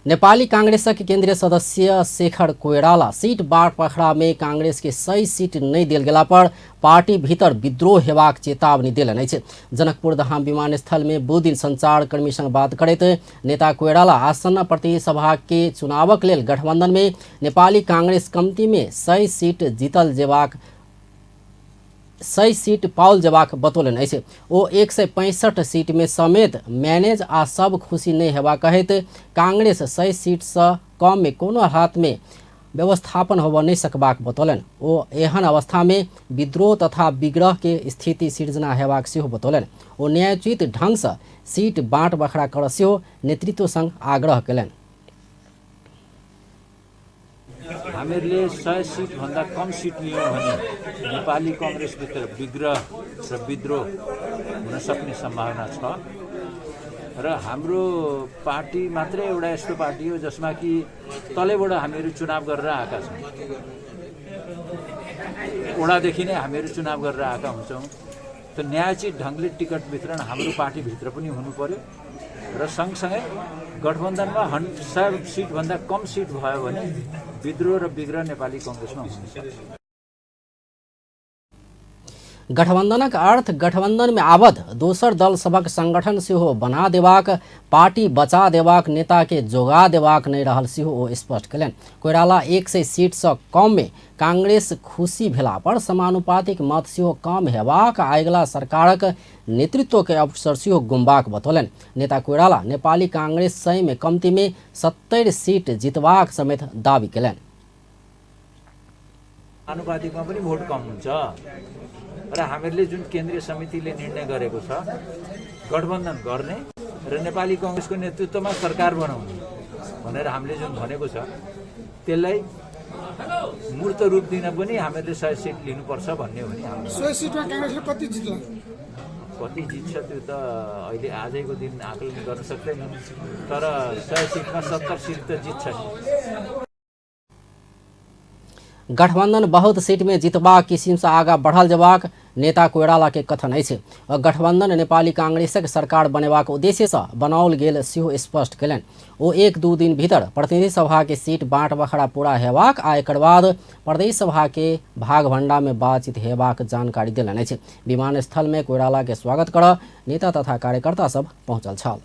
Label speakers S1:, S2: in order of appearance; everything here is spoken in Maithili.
S1: नेपाली कांग्रेसक केंद्रीय सदस्य शेखर कोइराला सीट बाँटबखरा में कांग्रेस के 100 सीट नहि देल गेला पर पार्टी भीतर विद्रोह हेबाक चेतावनी देलनि अछि। जनकपुर धाम विमानस्थल में बुधदिन संचारकर्मी संग बात करैत नेता कोइराला आसन्न प्रतिनिधि सभा के चुनावक लेल गठबंधन में नेपाली कांग्रेस कमती में 100 सीट जीतल जेबाक 100 सीट पाओल जेबाक बतौलनि अछि। ओ 165 सीट में समेत मैनेज आ सब खुशी नहि हेबा कहैत कांग्रेस 100 सीट सँ कम में कोनो हालत में व्यवस्थापन होबय नहि सकबाक बतौलनि। ओ एहन अवस्था में विद्रोह तथा विग्रह के स्थिति सिर्जना हेबाक सेहो बतौलनि। ओ न्यायोचित ढंग सँ सीट बाँट बखरा करय सेहो नेतृत्व संग आग्रह केलनि।
S2: हामीहरूले 100 सिटभन्दा कम सिट लियौँ भने नेपाली कङ्ग्रेसभित्र विग्रह र विद्रोह हुन सक्ने सम्भावना छ र हाम्रो पार्टी मात्रै एउटा यस्तो पार्टी हो जसमा कि तलैबाट हामीहरू चुनाव गरेर आएका छौँ, वडादेखि नै हामीहरू चुनाव गरेर आएका हुन्छौँ। त न्यायोचित ढङ्गले टिकट वितरण हाम्रो पार्टीभित्र पनि हुनु पर्यो र सँगसँगै गठबन्धनमा 100 सिटभन्दा कम सिट भयो भने विद्रोह र विग्रह नेपाली कङ्ग्रेसमा हुन सक्छ।
S1: गठबंधनक अर्थ गठबंधन में आबद्ध दोसर दल सभक संगठन सेहो बना देबाक, पार्टी बचा देबाक, नेता के जोगा देबाक नहि रहल सेहो ओ स्पष्ट केलनि। कोइराला 100 सीट सँ कम में कांग्रेस खुशी भेला पर समानुपातिक मत सेहो कम हेबाक आ अगिला सरकारक नेतृत्व के अवसर सेहो गुमबाक बतौलनि। नेता कोइराला नेपाली कांग्रेस 100 में कमती में 70 सीट जितबाक समेत दावी केलनि।
S2: आनुपातिकमा पनि भोट कम हुन्छ र हामीहरूले जुन केन्द्रीय समितिले निर्णय गरेको छ गठबन्धन गर्ने र नेपाली कङ्ग्रेसको नेतृत्वमा सरकार बनाउने भनेर हामीले जुन भनेको छ त्यसलाई मूर्त रूप दिन पनि हामीहरूले 100 सिट लिनुपर्छ भन्ने हो नि हाम्रो।
S3: 100 सिटमा काङ्ग्रेसले कति जित्ला?
S2: कति जित्छ त्यो त अहिले आजैको दिन आकलन गर्न सक्दैन, तर 100 सिटमा 70 सिट त जित्छ नि।
S1: गठबंधन बहुत सीट में जितबाक किसिम से आगा बढ़ल जेबाक नेता कोइराला के कथन अछि। गठबंधन नेपाली कांग्रेसक सरकार बनेबाक उद्देश्य से बनाओल गेल सेहो स्पष्ट केलनि। ओ 1-2 दिन भीतर प्रतिनिधि सभा के सीट बाँट बखरा पूरा हेबाक आ एकर बाद प्रदेश सभा के भागभंडा में बातचीत हेबाक जानकारी देलनि अछि। विमानस्थल में कोइराला के स्वागत कर नेता तथा कार्यकर्ता सब पहुंचल छल।